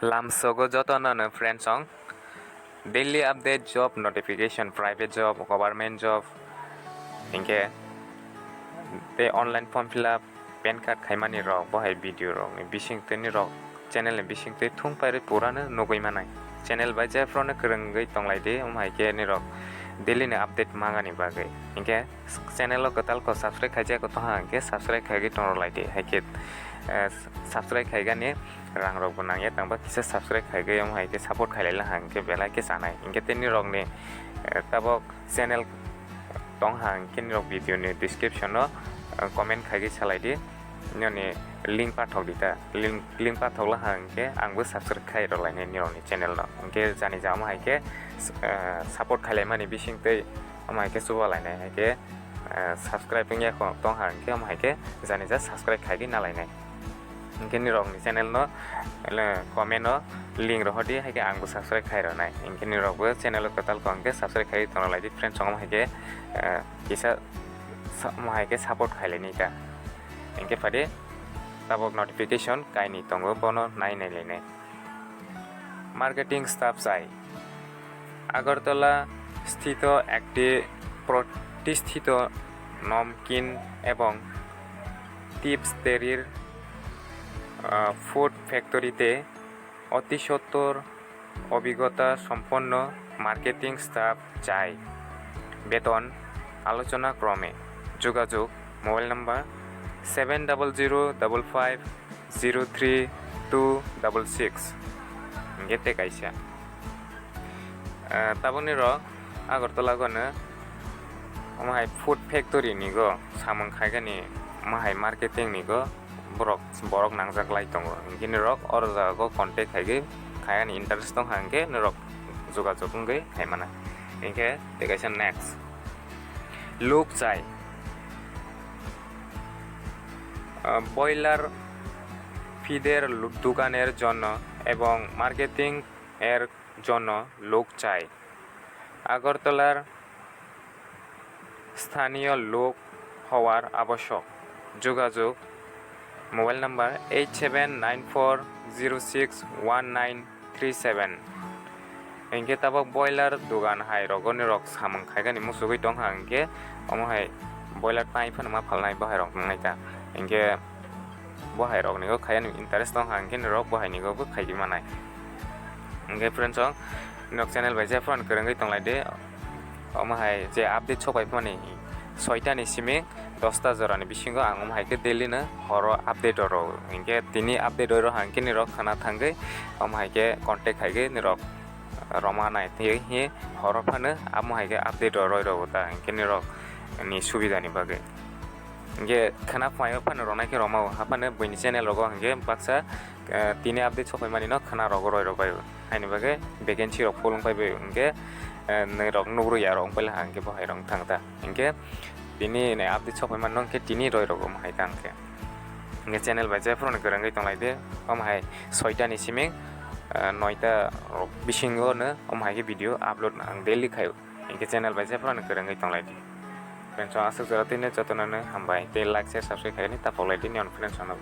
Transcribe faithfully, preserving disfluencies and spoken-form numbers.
Lamsogo jotono no friends song daily update, job notification, private job, government job, hinkhe tei online form fill up, pan card khaimani rok, bo hai video rok ni bising twi ni rok channel ni bising twi thung pairwi pura no nugwi manai. Channel bai jephru no kwrwngwi tonglai di, omo hai khe ni rok daily ni update mangani bagwi. Hinkhe channel o kwtal ko subscribe khaijak ko tongha hinkhe subscribe khaigwi tongrolai di, hai khe, eh, subscribe khaigani rang rok bo nangya tangba kisa subscribe khaigwi omo hai khe support khailai laha hinkhe belai khe chanai. Hinkhe tei ni rok ni, eh, tabok channel tongha hinkhe ni rok video ni description o, eh, comment khaigwi salai di. Nini link pathok di ta, link, link pathok laha hinkhe ang bo subscribe khai rwlainai nini rok ni channel no. Hinkhe jani ja omo hai khe, eh, support khailaimani bising twi omo hai khe chuba lainai hai khe, eh, subscribe wngya kho tongha hinkhe omo hai khe jani ja subscribe khaigwi nalainai. Hinkhe ni rok ni channel no, eh, comment o link rohor di, hai khe ang bo subscribe khai rwnai. Hinkhe ni rok bo channel o kwtal kong khe subscribe khai tonglai di friends, omo hai khe, eh, kisa sa-, omo hai khe support khailai ni ta. Hinkhe phadi tabok notification kainwi tongo, bono nai nai lainai. Marketing staff chai. Agartala স্থিত একটি প্রতিষ্ঠিত নমকিন এবং চিপস তৈরির, আহ, ফুড ফ্যাক্টরিতে অতি সত্বর অভিজ্ঞতা সম্পন্ন মার্কেটিং স্টাফ চাই। বেতন আলোচনা ক্রমে। যোগাযোগ mobile number seven double zero double five zero three two double six. Hinkhe tei kaisa. Eh, tabukni rok Agartala gano omo hai food factory ni go samung khaigani, omo hai marketing ni go borok, borok nangjak lai tongo. Hinkhe ni rok oro jaga go contact khaigwi khaigani interest tongkha hinkhe norok jogajog wngwi khaimana. Hinkhe tei kaisa next. Luk chai. আহ, ব্রয়লার ফিডের লো-, দোকানের জন্য এবং মার্কেটিং এর জন্য লোক চাই। আগরতলার স্থানীয় লোক হওয়ার আবশ্যক। যোগাযোগ mobile number eight seven nine four zero six one nine three seven. Hinkhe tabok boiler dogan hai rogo ni rok samung khaigani muchugwi tongkha, hinkhe omo hai boiler tai phano ma phalnai bo hai rok nangnai ta. Hinkhe bo hai rok ni go khaiyani interest tongkha, hinkhe ni rok bo hai ni go bo khaigwi manai. Hinkhe friends song, nok channel bai je phone kwrwngwi tonglai de. Omo hai je update sok pai phani soita ni simi dosta jora ni bisingo ang omo hai khe daily no horo update oro. Hinkhe tini update oro hang khe ni rok khana thangwi omo hai khe contact hai khe ni rok roma nai thwi hi horo phano amo hai khe update oro rok ta hinkhe ni rok ni subida ni bagwi. Hinkhe khana phai phano rona khe roma o haphano buini channel rogo hinkhe baksa, eh, tini update sok pai mani no khana rogo roi rok bai. Haini bagwi vacancy rok full wng pai bai hinkhe, eh, nai rok nugru ya rok wng pai la hinkhe bo hai rok thang ta. Hinkhe tini nai update sok pai mani no hinkhe tini roi rok omo hai ta hinkhe. Hinkhe channel bai je phone kwrwngwi tonglai de. Omo hai soita ni simi, eh, noita rok bisingo no omo hai khe video upload ang daily khaio. Hinkhe channel bai je phone kwrwngwi tonglai de. Friends, aswk jora tini jotono no hambai tei like, share, subscribe khaini ta pok lai de ni on friends no.